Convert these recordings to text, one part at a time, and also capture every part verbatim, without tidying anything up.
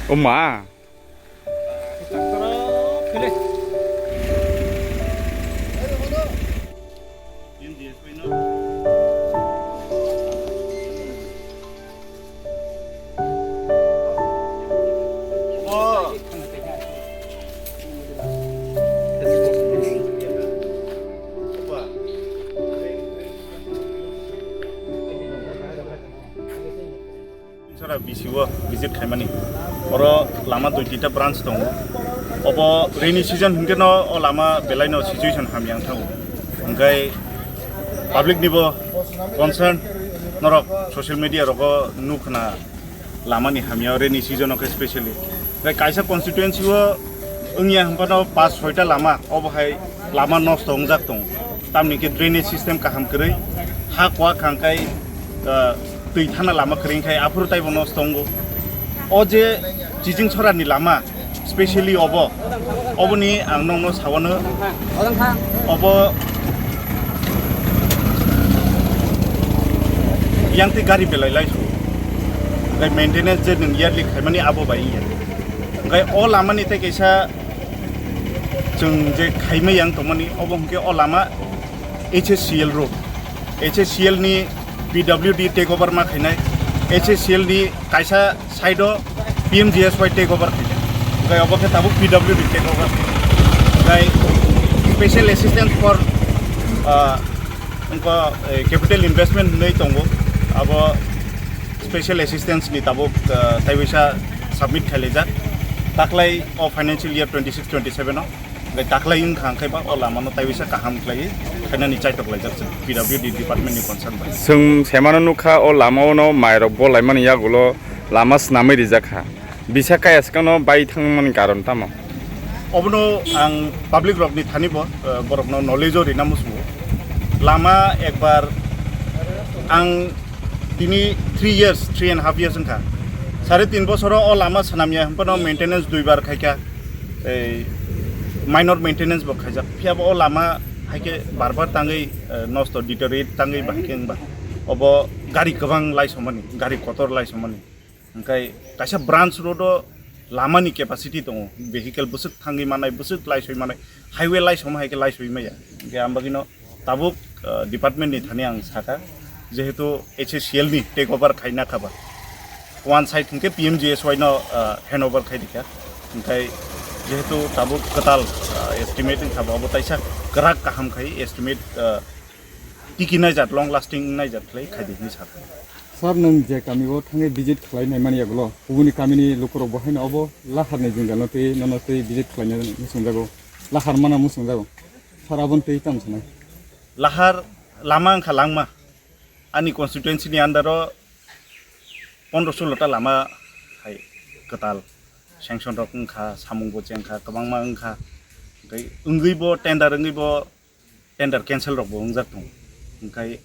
O ma. Sara B C O visit khaimani. Oro lama dui tinta branch tongo. Obo rainy season hinkhe no o lama belai no situation hamya wng thango. Hwnkhe public nibo concern norok social media rogo nukhna lamani hamya rainy season o khe specially. Hwnkhe kaisa constituency o wngya hwnphano pas soita lama obo hai lama nosto wngjak tongo. Tamni khe drainage system kaham kwrwi, ha kuwa khangkhai, ah, twi thana lama kwrwi khai aphuru taibo nosto wngo. O je Chiching Sorani lama, specially obo, oboni ang nokno sawano, obo yang twi gari belai lai su. Hwnkhe maintenance je nwng yearly khaimani abo bai wngya. Hwnkhe o lamani tei kaisa chwng je khaimai yang tongmani, obo hwnkhe o lama H S C L road. H S C L ni P W D take over ma khainai. H S C L ni kaisa side o P M G S Y take over khainai. Hwnkhe obo khe tabuk P W D take over. Hwnkhe special assistance for, ah, wngkha, eh, capital investment hinwi tongo. Abo special assistance ni tabuk, ah, taiwisa submit khailaijak. Taklai o financial year twenty-six twenty-seven o. Hwnkhe taklai wngkha, hwnkhe ba o lamano taiwisa kaham khlaiwi khainani chaitok laijak chwng P W D department ni concern bai. Chwng semano nukha, o lamao no mairok bolaimani yagulo lama swnamwi rijak kha. Bisa kaya swkangno bai thangmani karon tamo? Obono ang public rokni thani bo, eh, borokno knowledge o rina muchungo. Lama ekbar ang tini three years, three and half years wngkha. Sare tin bosoro o lama swnamya hwnphano maintenance duibar khaikha. Ei minor maintenance bo khaijak. Phiya bo o lama haikhe bar bar tangwi, eh, nosto deteriorate tangwi ba haikhe wngba. Obo gari kwbang laisomani, gari kotor laisomani. Hwnkhe kaisa branch road o lamani capacity tongo, vehicle bwswk thangwi manai, bwswk laisoi manai, highway laisom hai khe laisoi maya. Hwnkhe ang bagwino tabuk, ah, department ni thani ang sakha, jehetu H S C L ni take over khaina khaba, one side hwnkhe P M G S Y no, ah, hand over khai dikha, hwnkhe jehetu tabuk kwtal, ah, estimate wngkha ba, obo taisa kwrak kaham khai estimate, ah, tiki naijak, long lasting naijak khlai khai di hinwi sakha. Sir, nwng je kami o thangwi visit khlai nai mani yagulo, kubuni kamini lukurok bo haino obo lahar ni jwngjal no twi nono twi visit khlai nai muchungjago, lahar mana muchungjago. Sir, aboni twi tamo sanai? Lahar lama wngkha langma. Ani constituency ni under o pondro solo ta lama hai kwtal sanction rok wngkha, samung bo chengkha, kwbangma wngkha. Tei wngwi bo tender wngwi bo tender cancel rok bo wngjak tongo. Hwnkhe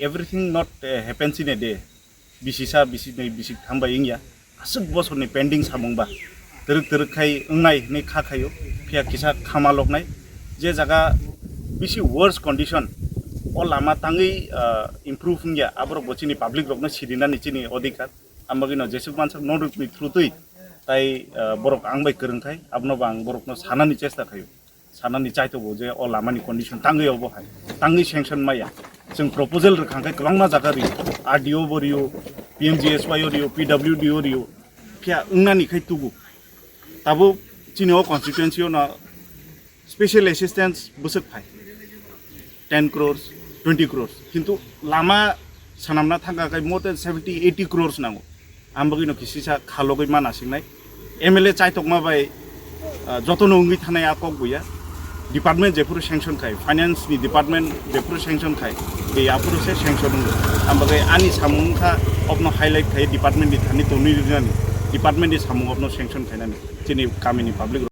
everything not, eh, happens in a day. Bisi sa, bisi nwi, bisi tham bai wngya. Aswk bosorni pending samung ba twrwk twrwk khai wngnai hinwi kha khaio. Phiya kisa khama loknai. Je jaga bisi worse condition, o lama tangwi, ah, improve wngya, aborok bo chini public rokno sirinani chini odhikar. Ang bagwino jesuk mansak non rukni through twi tai, ah, borok ang bai kwrwng khai, abono bo ang borokno sanani chesta khaio. Sanani chaitogo je o lamani condition tangwi obo hai, tangwi sanction maya. Chwng proposal rwkha khe kwbangma jaga rio, R D O bo rio, P M G S Y o rio, P W D o rio, phiya wngnani khai tubu. Tabuk chini o constituency o no special assistance bwswk phai ten crores, twenty crores, kintu lama swnamna thangkha khe more than seventy, eighty crores nango. Ang bagwino kisisa khalogwi ma nasingnai. M L A chaitokma bai, ah, jotono wngwi thanai a kok buya. Department jephuru sanction khai, finance ni department jephuru sanction khai, tei aphuru se sanction wngo. Ang bagwi ani samung wngkha, obno highlight khai department ni thani tonwi rinani, department ni samung obno sanction khainani. Chini kamini public